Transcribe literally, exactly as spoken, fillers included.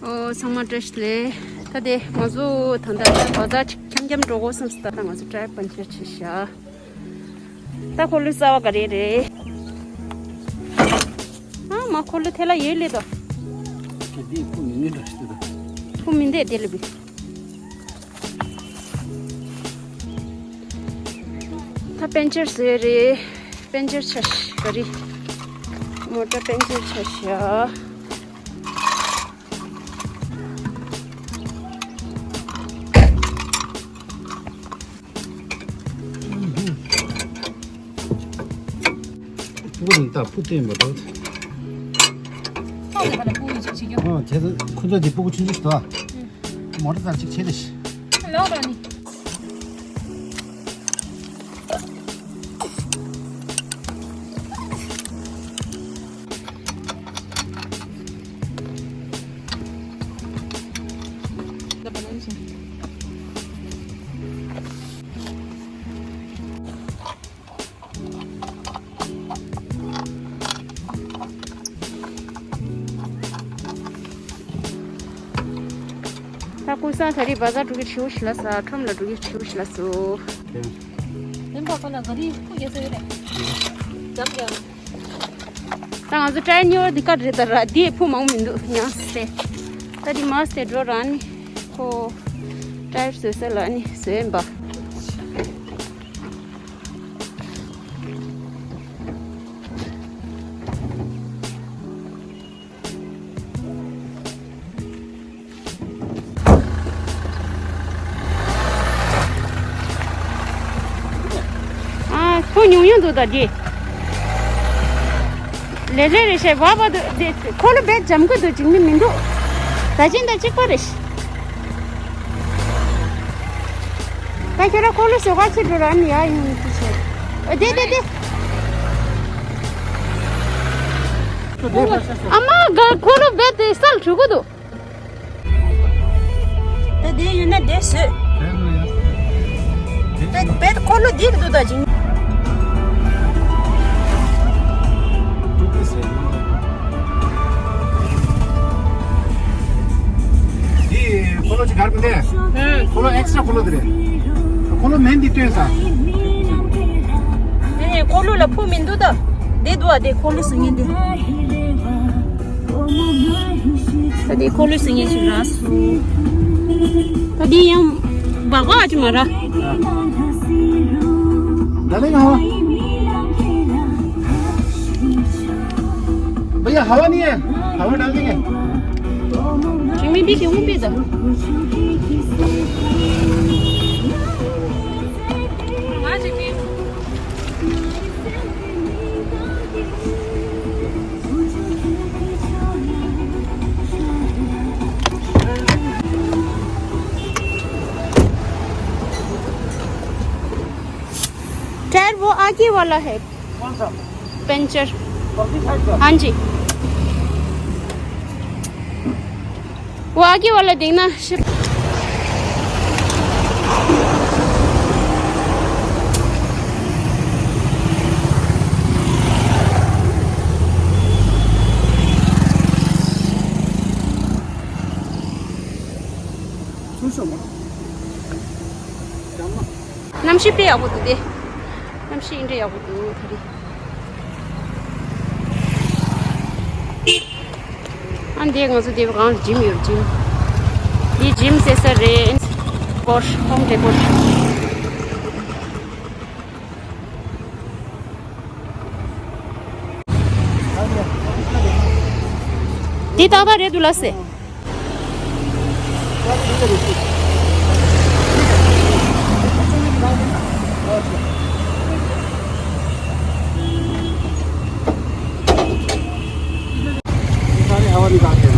ཨོ་ཚང་མ་བཀྲ་ཤིས་བདེ་ལེགས། ད་དེ་ང་ཚོ་ད་ལྟ་བ་ཛར་ཅིག་འཁྱམ་འཁྱམ་འགྲོ་དགོས་བསམ་སོང་། ད་ལྟ་ང་ཚོ་ཊ་ཡར་པན་ཅར་བྱས་ཤག་ད་འཁོར་ལོ་གསར་པ་ག་རེ་རེད། ཨ་མ་འཁོར་ལོ་ཐལ་ལ་ཡོད་ལེ་དོ། དེ་ཁུ་མི་ནུས་འགྲོ་ཤི་ད། ཁུ་མི་འདེད་དེ་ལ་བི། ད་པན་ཅར་བཟོས་རེད། པན་ཅར་ཆ་ཤ་ག་རེ། མོ་ཊ་པན་ཅར་ཆ་ཤ། སྤུ་གུ་དང་ད་སྤུ་བསྟན་པ་དང་། ཨོ་དེ་ཁ་ནས་སྤུ་གུ་ཡིན་ཅིག་བྱེད་རྒྱུ། ཨོ་དེ་ཚོ་ཁོ་ཚོ་དེ་སྤུ་གུ་ཆུང་ཆུང་ཞིག་འདུག་ཨ། མོ་ཊ་ཙམ་ཅིག་བྱས་ཏེ། ལོག་ར་ནི། ད་ཀུན་བཟང་ད་རེས་བ་ཛར་འགྲོ་གི་བྲེལ་བོ་ཞིག་ལ་ས། ཁྲོམ་ལ་འགྲོ་གི་བྲེལ་བོ་ཞིག་ལ་སོ། དེ་འཕགས་པ་ལ་ག་རེ་ཕུ་རྒྱག་ས་ཡོད་རེད། འཇམ་རྒྱག་ད་ང་ཚོ་ཊ་ཡར་གཉིས་པ་འདི་ཀ་རེད། ད་ར་འདི་ཕུ་མང་མི་འདུག་ཉག་སེ། ད་འདི་མ་སེ་འགྲོ་ར་ནི་ཁོ་ཊ་ཡར་བཟོ་ས་ལ་ནི་བཟོས་ཡིན་པ། ཨ་ཁོ་ཉུང་ཉུང་འདུག་ད་འདི། ལེ་ལེ་རེ་བྱས་བ་བ་འདུག་འདི་འཁོར་ལོ་རྦད་འཇམ་གི་འདུག་འཇིགས་མི་མི་འདུག་ད་ཅིང་ད་གཅིག་པ་རེད། ད་ཁྱོད་ར་འཁོར་ལོ་བཟོ་ག་ཁྱེར་འགྲོ་ར་ཨ་ནི་ཡ་ཡིན་མི་ཐུབ་བྱས། ཨ་དེ་དེ་དེ། ཨ་མ་ག་འཁོར་ལོ་རྦད་དེ་སལ་འགྲོ་གི་འདུག་ད་དེ་ཡོད་ན་དེ་བཟོས། དེ་བེད་འཁོར་ལོ་འདི་འདུག་ད་ཅིང་། འདི་འཁོར་ལོ་ཅིག་གར་པོ་དེ། ཨང་། འཁོར་ལོ་ཨེག་སི་ཊ་ར་འཁོར་ལོ་དེ་རེད། འཁོར་ལོ་མེན་འདི་སྟོན་ས། དེ་ནས་འཁོར་ལོ་ལ་ཕུ་མི་འདུག་ད། དེ་འདུག་ཨ་དེ་འཁོར་ལོ་ཟིན་ངེས་འདི། ད་དེ་འཁོར་ལོ་ཟིན་ངེས་ཞིག་རག་སོང་། ད་དེ་ཡང་སྦག་སྦག་ཅིག་མ་རག डालेंगे हवा। भैया हवा नहीं है, हवा डाल देंगे। Jimmy भी क्यों भी था? हाँ, Jimmy। टायर वो आगे वाला है। कौन सा? पंचर। परती साइड का? हाँ जी। वो आगे वाला देखना। གནམ་གཤིས་དཔེ་ཡག་པོ་འདུག་སྟེ། གནམ་གཤིས་ཨིན་འདྲ་ཡག་པོ་འདུག་ད་རེས། ཨ་འདི་ང་ཚོ་འདི་སྒང་ལ་ཇིམ་ཡོད། ཇིམ། འདི་ཇིམ་ཟེར་ས་རེད། སྐོར་ཧོམ་ཌེ་ཀོར། འདི་ཏག་ཏག་རེད་འདུག་ལགས་སེ། सारी हवा निकाल के